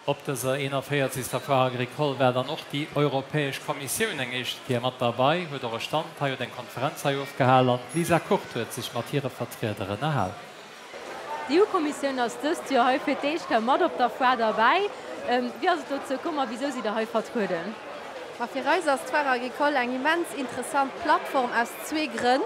Op dëser 41. Foire Agricole war dann och déi Europäesch Kommissioun eng éischte Kéier mat derbei, huet och e Stand hei, huet eng Konferenz hei ofgehal an d'Lisa Kurt huet sech mat hire Vertrieder ënnerhal. D'EU-Kommissioun ass dëst Joer hei fir d'éischt Kéier mat op der Foire derbäi. Wéi ass et dozou komm a wisou sidd der hei vertrueden? Ma fir eis ass d'Foire Agricole eng immens interessant Plattform aus zwee Grënn.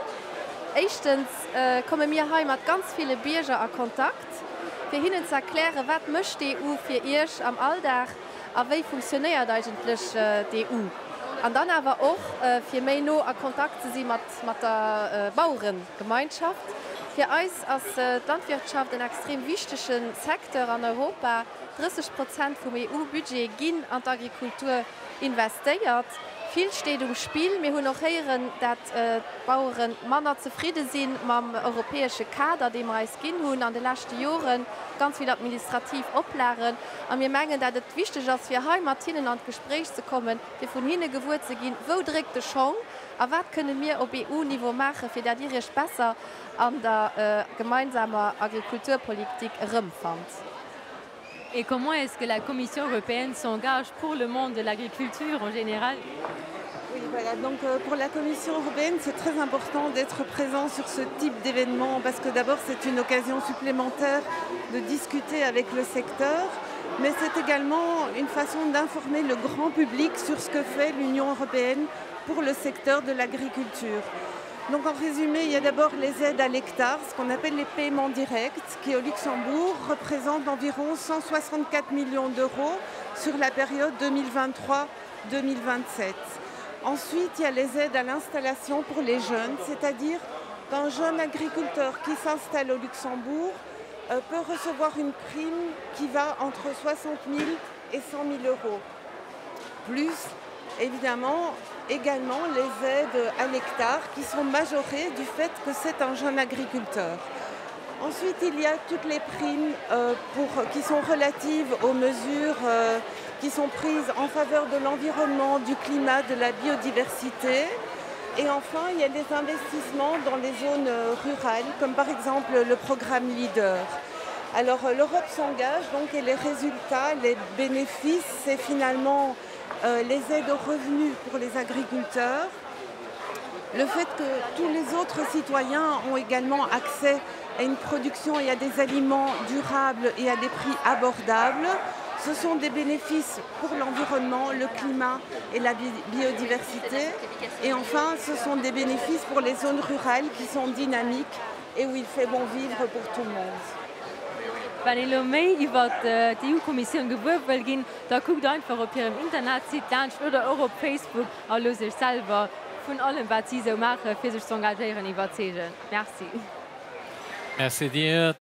Éischtens komme mir hei mat ganz ville Bierger a Kontakt. Fir hinnen ze erklären, wat mécht d'EU fir Iech am Alldag a wéi funktionéiert eigentlech d'EU. An dann awer och fir méi no a Kontakt ze si mat der Bauerengemeinschaft. Fir eis ass d'Landwirtschaft en extrem wichtege Secteur an Europa. 30 Prozent vum EU-Budget ginn an d'Agrikultur investéiert. Vill steet um Spill. Mir hunn och héieren, dat d'Bauere manner zefridde si mam europäesche Kader, dee mer eis ginn hunn an de leschte Joren, ganz vill administrativ Oplagen. A mir mengen, dat et wichteg ass, fir hei mat hinnen an d'Gespréich ze kommen, fir vun hinne gewuer ze ginn, wou dréckt de Schong a wat kënne mir op EU-Niveau maachen, fir dat Dir Iech besser an der gemeinsamer Agrikulturpolitik erëmfannt. Et comment est-ce que la Commission européenne s'engage pour le monde de l'agriculture en général? Oui, voilà. Donc euh, pour la Commission européenne, c'est très important d'être présent sur ce type d'événement parce que d'abord, c'est une occasion supplémentaire de discuter avec le secteur, mais c'est également une façon d'informer le grand public sur ce que fait l'Union européenne pour le secteur de l'agriculture. Donc en résumé, il y a d'abord les aides à l'hectare, ce qu'on appelle les paiements directs, qui au Luxembourg représentent environ 164 millions d'euros sur la période 2023-2027. Ensuite, il y a les aides à l'installation pour les jeunes, c'est-à-dire qu'un jeune agriculteur qui s'installe au Luxembourg euh, peut recevoir une prime qui va entre 60 000 et 100 000 euros. Plus, évidemment, également les aides à l'hectare qui sont majorées du fait que c'est un jeune agriculteur. Ensuite, il y a toutes les primes euh, pour, qui sont relatives aux mesures euh, qui sont prises en faveur de l'environnement, du climat, de la biodiversité. Et enfin, il y a des investissements dans les zones euh, rurales, comme par exemple le programme Leader. Alors euh, l'Europe s'engage donc et les résultats, les bénéfices, c'est finalement euh, les aides aux revenus pour les agriculteurs, le fait que tous les autres citoyens ont également accès à une production et à des aliments durables et à des prix abordables. Ce sont des bénéfices pour l'environnement, le climat et la biodiversité. Et enfin, ce sont des bénéfices pour les zones rurales qui sont dynamiques et où il fait bon vivre pour tout le monde. Wann een elo méi iwwert d'EU-Kommissioun gewuer wëll ginn, da kuckt einfach op hirem Internetsite laanscht oder och op Facebook a loosst iech selwer vun allem wat si esou maachen, fir sech z'engagéieren, iwwerzeegen. Merci. Merci dir.